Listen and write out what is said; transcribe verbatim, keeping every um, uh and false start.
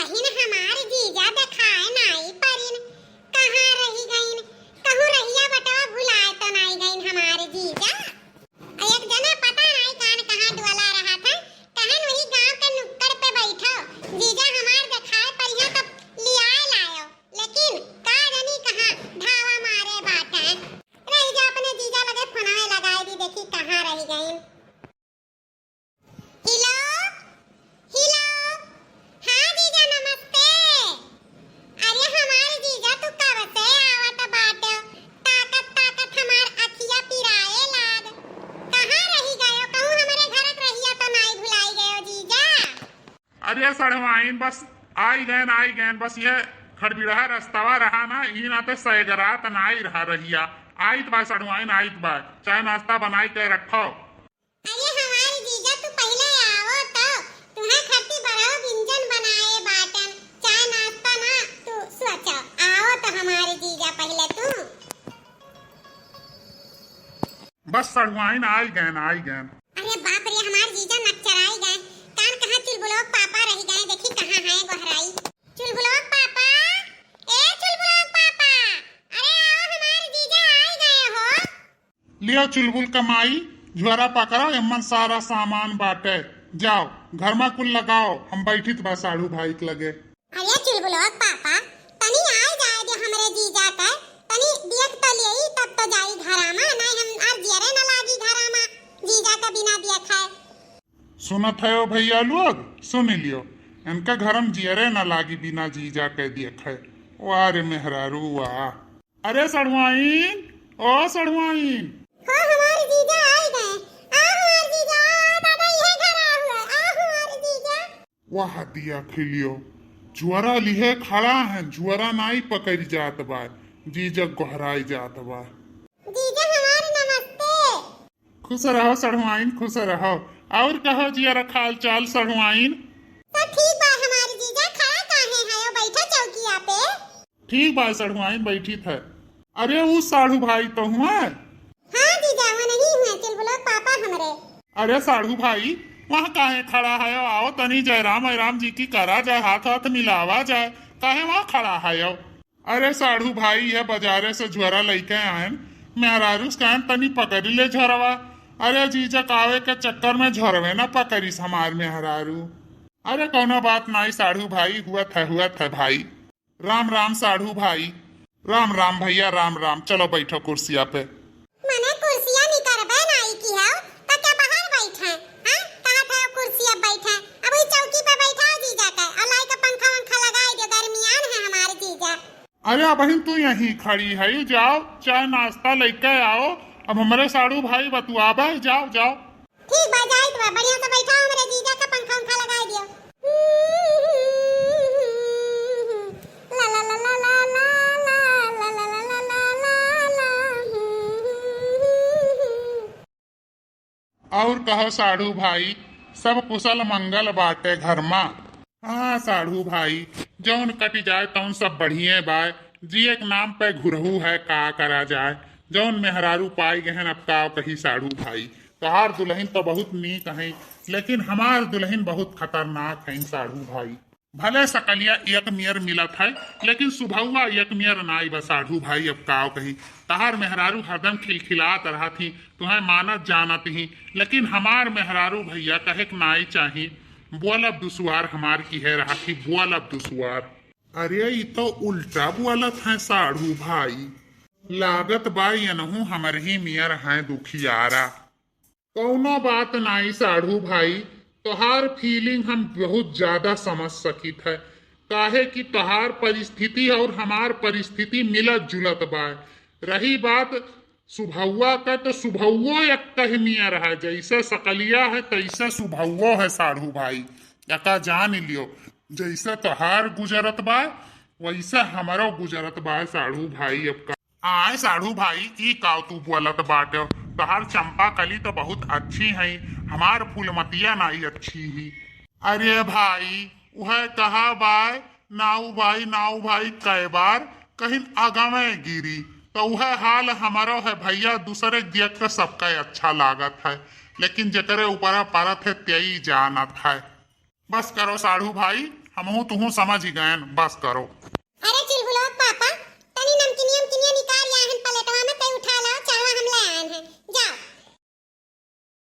लेकिन हमार जीजा देखाए नाई परिन, कहाँ रही गइन? कहूँ रहिया बटवा भुलाए तो नाई गइन हमार जीजा? आ एक जना पता नाई कान कहाँ डुअला रहा था, कहन वही गाँव के नुक्कड़ पे बैठो, जीजा हमार देखाए परिहा तब लियाए लायो, लेकिन का जानी कहाँ धावा मारे बाटे। रही जा अपने जीजा लगे फोनवे लगाए दी, देखी कहाँ रही गइन। हेलो, हेलो, हाँ जीजा नमस्ते। अरे हमार जीजा तू कब से आवत बाटे, ताकत ताकत हमार अखिया पिराए लाग। कहाँ रही गयो, कहूँ हमरे घरक रहिया तो नाई भुलाई गयो जीजा? अरे सड़वाइन, बस आई गएन, आई गएन, बस ये खड़बिड़हा रस्तवा रहा ना, ई नाते सैगरात नाई रहा रहिया। आइत बा सड़वाइन, आइत बा, चाय नाश्ता बनाई के रखो। अरे हमार जीजा, तू पहिले आवो तो, तुहे खातिर बड़ो व्यंजन बनाए बाटन, चाय नाश्ता ना तू सोचो, आवो तो हमार जीजा पहिले तू। बस सड़ुआइन आई गएन, आई गएन। अरे बाप रे, हमार जीजा नक्चराई गए, कान कहाँ चुलबुलोक पापा रही गए, देखी कहाँ हैं गोहराई। चुलबुलोक पापा, ए चुलबुलोक पापा, अरे आओ हमार जीजा आई गए हो। लियो चुलबुल क माई, झोरा पकड़ो, एमन सारा सामान बाटे। जाओ, घर मा कुल लगाओ, हम बैठित बा साढ़ू भाई के लगे। अरे चुलबुलवा के पापा, तनी आए जाए दे हमरे जीजा के, तनी देख तो लेई, तब तो जाई घरा मा, नहीं हम आर जियरे न लागी घरा मा, जीजा के बिना देखे। सुनत है ओ भैया लोग, सुन लियो, इनका घर मा जियरे न लागी बिना जीजा के देखे। वाह रे मेहरारू वाह। अरे सड़ुआइन, ओ सड़ुआइन। हाँ, हमार जीजा आई गए। आ हमार जीजा, आ दादा, इहे घर आ हुआ। आ हमार जीजा। वाह दिया खिलियो, झुअरा लिहे खड़ा है, झुअरा नाई पकड़ जात बा, जीजा गोहराई जात बा। जीजा हमार नमस्ते। खुश रहो सड़ुआइन, खुश रहो। और कहो जिया रखाल चाल सड़ुआइन। सब ठीक बा हमार जीजा, खड़ा काहे है, बैठा चौकिया पे। ठीक बा सड़ुआइन, बैठित है। अरे ऊ साढ़ू भाई तो हुआ? हाँ जीजा, वो नहीं हुआ, चुलबुलोक पापा हमरे। अरे साढ़ू भाई, वहाँ काहे खड़ा है? आओ तनी जयराम ऐराम जी की करा जाए, हाथ हाथ मिलावा जाए, काहे वहाँ खड़ा है? अरे साढ़ू भाई, ये बाजारे से झोरा लइके आयन, मेहरारू से कहन तनी पकड़ी ले झोरवा। अरे जीजा कावे के चक्कर में झोरवे न पकड़िस हमार मेहरारू। अरे कौनो बात नाई साढ़ू भाई, हुआ था, हुआ था भाई। राम राम साढ़ू भाई। राम राम भैया, राम राम। चलो बैठो कुर्सिया पे। मने कुर्सिया निकरबे नाई की हौ, त क्या बाहर बैठे? हाँ? कहा था कुर्सिया बैठे? अब ई चौकी पे बैठा जीजा के, अलाई का पंखा वंखा लगाई दे, गर्मियान है हमार जीजा। अरे अबहिन तू यहीं खड़ी है, जाओ चाय नाश्ता लेके आओ। अब हमरे साढ़ू भाई बतुआबे, जाओ जाओ। ठीक बा, जाइत बा, बढ़िया से बैठा, हमरे जीजा के पंखा उंखा लगाई दियो। ला ला ला ला। और कहो साढ़ू भाई, सब कुशल मंगल बाटे घर मा? हाँ साढ़ू भाई, जौन कटि जाए तौन सब बढ़िये बाय। जिए के नाम पे घुरहू है, का करा जाए। जौन मेहरारू पाई गहन, अब का कही साढ़ू भाई। तोहार दुलहिन तो बहुत नीक है, लेकिन हमार दुलहिन बहुत खतरनाक है साढ़ू भाई। भले सकलिया एक मेर मिलत है, लेकिन सुभौआ एक मेर नाई बा साढ़ू भाई। अब काव कही, तहार मेहरारू हरदम खिलखिलात रहत ही, तुहें मानत जानत ही, लेकिन हमार मेहरारू भैया कहे के नाई चाही, बोलब दुसवार हमार किहे रहत ही, बोलब दुसवार। अरे ई तो उल्टा बोलत है साढ़ू भाई, लागत बा यनहू हमरही मेर है दुखियारा। कौनो बात नाई साढ़ू भाई, तोहार feeling हम बहुत ज्यादा समझ सकित है, काहे कि तोहार परिस्थिति और हमार परिस्थिति मिलत जुलत बा। रही बात सुभौआ का, तो सुभौओ एक कहमिया रहा, जैसे सकलिया है तैसे सुभौओ है साढ़ू भाई, एका जान लियो। जैसे तोहार गुजरत बा वैसे हमरो गुजरत बा साढ़ू भाई। अब का आय साढ़ू भाई, ई काव तू बोलत बाटे? तोहार चंपा कली तो बहुत अच्छी है, हमार फूलमतिया नाई अच्छी ही। अरे भाई, उहे कहा बाय, नाऊ भाई, नाऊ भाई, कै बार कहिन अगवे गिरी, तो उहे हाल हमरो है भैया। दूसरे के देख के सबका अच्छा लागत है, लेकिन जेकरे ऊपर परत है, तेई जानत है। बस करो साढ़ू भाई, हमहू तुहू समझ ही गयन, बस करो।